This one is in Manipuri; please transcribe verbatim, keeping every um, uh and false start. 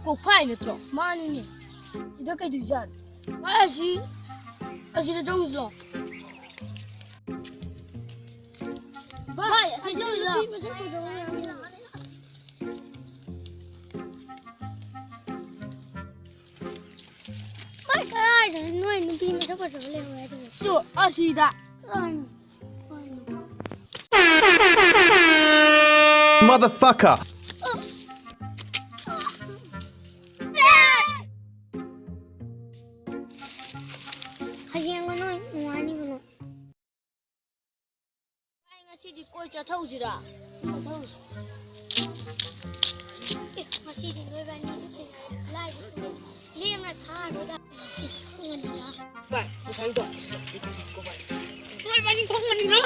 ꯀꯣꯛꯐꯥꯏ ꯅꯠꯇ꯭ꯔꯣ? ꯃꯥꯅꯤꯅꯦ꯫ ꯁꯤꯗ ꯀꯩꯗꯧꯖꯥꯠꯅꯣ? ꯚꯥꯏ, ꯑꯁꯤ, ꯑꯁꯤꯗ ꯆꯪꯉꯨꯁꯤꯔꯣ? ꯚꯥꯏ, ꯑꯁꯤ ꯆꯪꯉꯨꯁꯤꯔꯣ? ꯅꯨꯄꯤ ꯃꯁꯛ ꯐꯖꯕ ꯌꯥꯝ ꯂꯩ꯫ ꯚꯥꯏ, ꯀꯗꯥꯏꯗꯅꯣ ꯅꯣꯏ ꯅꯨꯄꯤ ꯃꯁꯛ ꯐꯖꯕ ꯂꯩꯍꯧꯋꯦ ꯍꯥꯏꯗꯨꯕꯨ? ꯇꯨ, ꯑꯁꯤꯗ꯫ ꯀꯗꯥꯏꯅꯣ? ꯀꯗꯥꯏꯅꯣ? Motherfucker! ꯍꯌꯦꯡ ꯅꯣꯏ ꯅꯨꯡꯉꯥꯏꯅꯤꯕ ꯅꯣꯏ꯫ ꯚꯥꯏ, ꯉꯁꯤꯗꯤ ꯀꯣꯏ ꯆꯠꯊꯧꯁꯤꯔꯥ? ꯆꯠꯊꯧꯁꯤ꯫ ꯑꯦ, ꯉꯁꯤꯗꯤ ꯅꯣꯏꯕꯥꯅꯤ ꯂꯥꯏꯕ ꯂꯦꯝꯅ ꯊꯥꯔꯣꯏꯗ꯫ ꯉꯁꯤꯗꯤ ꯈꯪꯉꯅꯤꯗ꯫ ꯚꯥꯏ, ꯉꯁꯥꯏꯗꯣ꯫ ꯅꯣꯏꯕꯥꯅꯤ ꯈꯪꯉꯅꯤꯗ꯫